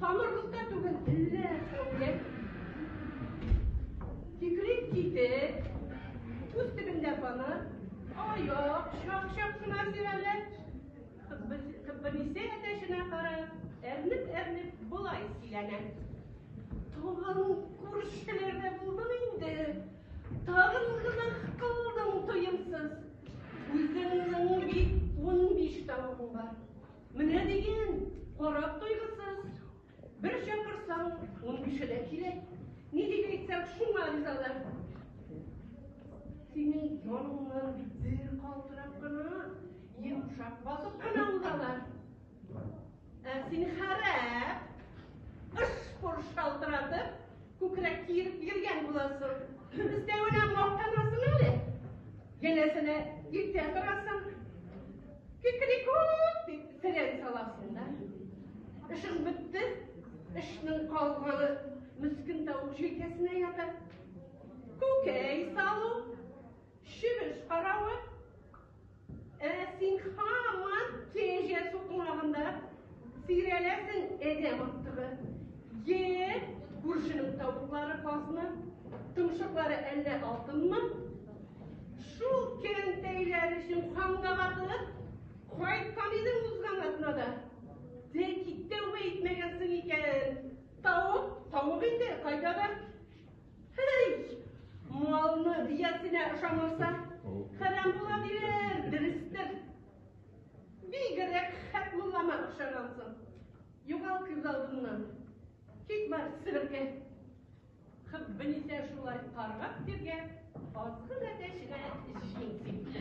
Танырлык та түгел, әллә хәүлә. Кикрик китек, күз төбендә фонарь, аяк чак-чак кына сөйрәлә. Хөббенисе әтәченә карап, әрнеп-әрнеп болай сөйләнә. Тагын күршеләрдә булдың инде. Тагын гөнаһ кылдың тоемсыз. Үзеңнең бит 15 тавыгың бар. Менә дигән, карап туйгысыз. Бер чакырсаң, 15-е дә килә. Ни дип әйтсәң, шуңа ризалар. Синең яныңнан бит бер калтырап кына, йомшак басып кына узалар. Ә син хәрәп, ыш-пыр шалтыратып, күкрәк киереп йөргән буласың. Өстәвенә мактанасың әле. Янәсенә иртә торасың. Кикрикүк дип сөрән саласың да. Эшең бетте, эшнең калганы мескен тавык җилкәсенә ята. Күкәй салу, чебеш каравы. Ә син һаман кәҗә сукмагында сөйрәләсең, адәм актыгы. Е, күршенең тавыклары казмы, томшыклары әллә алтынмы? Шул кәнтәйләр өчен канга батып, кайткан идең узган атнада. Тәки тәүбә итмәгәнсең икән. Тавык, тавык инде, кайда да. Һей! Малны биясенә ышанмаса, хәрам була диләр, дөрестер. Бигрәк Хәтмуллама охшагансың. Югал күз алдымнан. Кит бар, себерке. Хөббениса шулай каргап тиргәп, азгын әтәченә җим сипте.